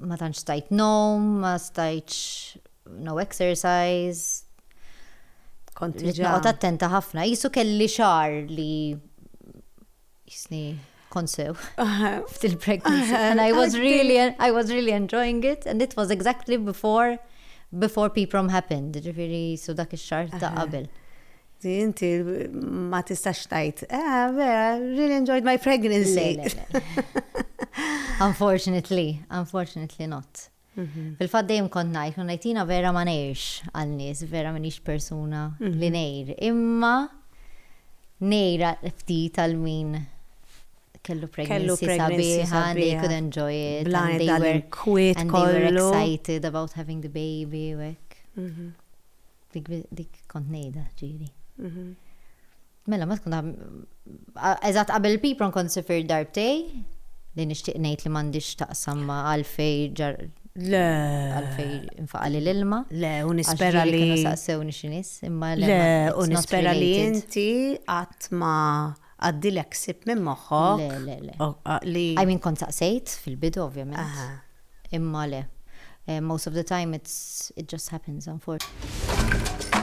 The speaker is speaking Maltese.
Ma tantx stajt ngħum, ma stajtx no exercise. Kont Ridt noqgħod attenta ħafna. Jisu kelli xahar li jisni kont sew fil-pregnancy. And I was really, I was really enjoying it and it was exactly before before PPROM happened, ġifieri su dak ix-xahar ta' qabel. Inti ma tistax tgħid, eh, vera, really enjoyed my pregnancy. Le, le, le. Unfortunately, unfortunately not. Fil-fatt dejjem kont ngħid, kont ngħid jiena vera ma ngħirx għal nies, vera m'iniex persuna li ngħir. Imma ngħir ftit għal min kellu pregnancy sabiħa, and they could enjoy it. And they were, and they were excited about having the baby. U hekk. Dik, dik kont ngħidha ġieli. Mela, ma tkun eżatt qabel il-PPROM kont sifirt darbtejn li nixtieq ngħid li m'għandix taqsam ma' għalfej ġar Le. Għalfej infaqali l-ilma. Le, u nispera li. Kienu saqsewni xi nies, imma le. Le, u nispera li inti qatt ma għaddilek ħsieb minn moħħok. Le, le, le. Li. I mean kont saqsejt fil-bidu ovvjament. Imma le. Most of the time it's it just happens unfortunately.